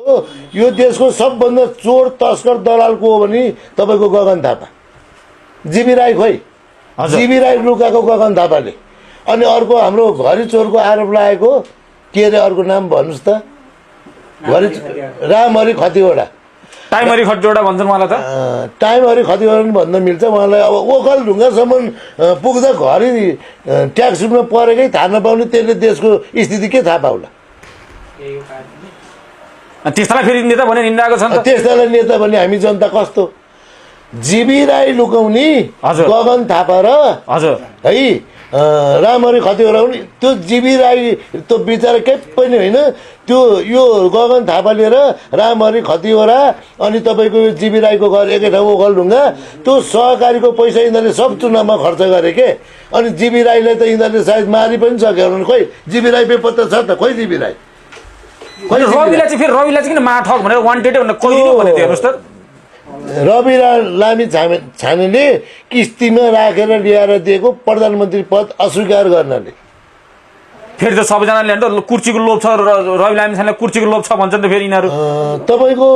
यो देशको सबभन्दा चोर तस्कर दलाल को हो भने तपाईँको गगन थापा, जीवी राई खोइ, जीवी राई लुकाएको गगन थापाले। अनि अर्को हाम्रो घरी चोरको आरोप लागेको के अरे अर्को नाम भन्नुहोस् त, रामहरि खतिवडा, टाइमहरि खतिवडा भन्छन् उहाँलाई त, टाइमहरि खतिवडा पनि भन्न मिल्छ उहाँलाई। अब ओखलढुङ्गासम्म पुग्दा घरि ट्याक्समा परेकै थाहा नपाउने त्यसले देशको स्थिति के थाहा पाउला। त्यस्तालाई फेरि नेता भने हिँडिरहेको छ नि त। त्यस्तालाई नेता भने हामी जनता कस्तो, जीवी राई लुकाउने गगन थापा र हजुर है रामहरि खतिवडा पनि, त्यो जीवी राई त्यो बिचरा केही पनि होइन, त्यो यो गगन थापा लिएर रामहरि खतिवडा अनि तपाईँको यो जीवी राईको घर एकै ठाउँ ओखलढुङ्गा, त्यो सहकारीको पैसा यिनीहरूले सब चुनावमा खर्च गरे के। अनि जीवी राईलाई त यिनीहरूले सायद मारि पनि सक्यो भने, खोइ जीवी राई बेपत्ता छ त, खोइ जीवी राई। रविलाई चाहिँ फेरि रविलाई चाहिँ किन माठक भनेर वान्टेड भनेर कहिले भनेको थियो हेर्नुहोस् त। रवि लामी छानेले किस्तीमा राखेर ल्याएर दिएको प्रधानमन्त्री पद अस्वीकार गर्नाले फेरि त सबैजनाले कुर्सीको लोभ छ, रवि लामी छानेलाई कुर्सीको लोभ छ भन्छन् त फेरि यिनीहरू। तपाईँको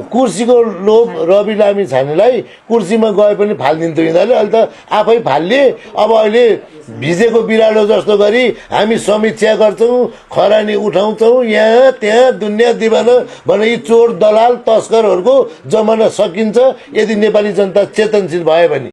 कुर्सीको लोभ रवि लामी छानेलाई कुर्सीमा गए पनि फालिदिन्थ्यो यिनीहरूले, अहिले त आफै फाल्ने। अब अहिले भिजेको बिरालो जस्तो गरी हामी समीक्षा गर्छौँ, खरानी उठाउँछौँ, यहाँ त्यहाँ दुनियाँ दिवाना भने यी चोर दलाल तस्करहरूको जमाना सकिन्छ यदि नेपाली जनता चेतनशील भयो भने।